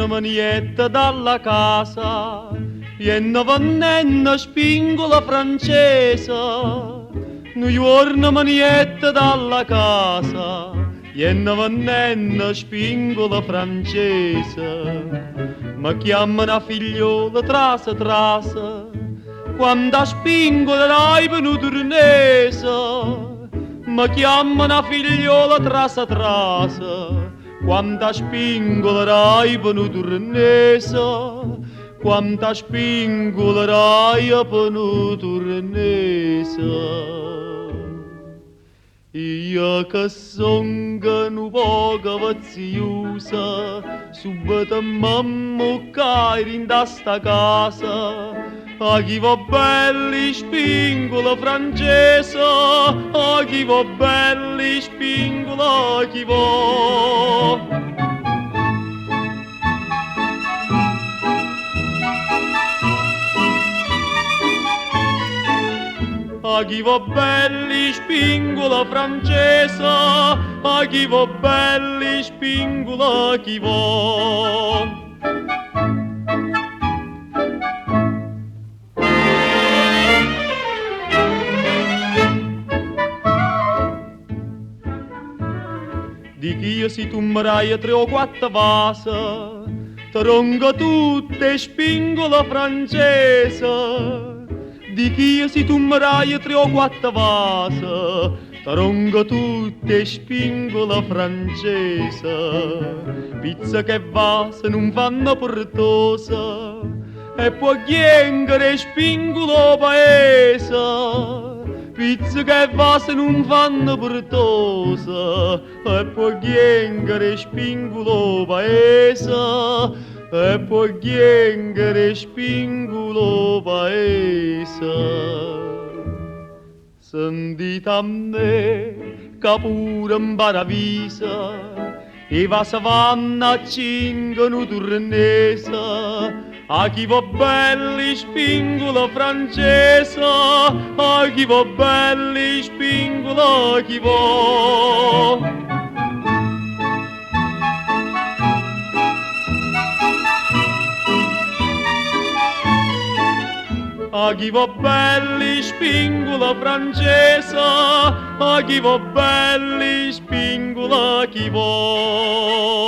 juorno me ne jette dalla casa, jenno vennenno spingola francese. Nu juorno me ne jette dalla casa, jenno vennenno spingola francese. Me chiamma 'na figliola trase trase, quanta spingola dai pe' nu turnese. Me chiamma 'na figliola trase trase, quanta spingola dai pe' nu turnese. Quanta spingola dai pe' nu turnese. Io che songo nu poco viziosa, subito m'ammuccai dint' a sta casa. A chi vo' belli spingole francese, a chi vo' belli spingole, chi vo'. A chi vo' belli spingola francese, a chi vo' belli spingola, chi vo'. Dich'io si tu me daje tre o quatto vase, te dongo tutte 'e spingole francese. Dich'io si tu me daje tre o quatto vase, te dongo tutte 'e spingole francese. Pizzeca e vase nun fanno pertose, e può ghienghere 'e spingole 'o paese. Pizzeca e vase nun fanno pertose, e può ghienghere 'e spingole 'o paese. E può ghienghere 'e spingole 'o paese. Sentite a me, ca pure 'mparaviso 'e vase vanno a cinche nu turnese. A chi vo' belli spingole francese, a chi vo' belli spingole, chi vo'. A chi vo' belli spingole francese, a chi vo' belli spingole, chi vo'.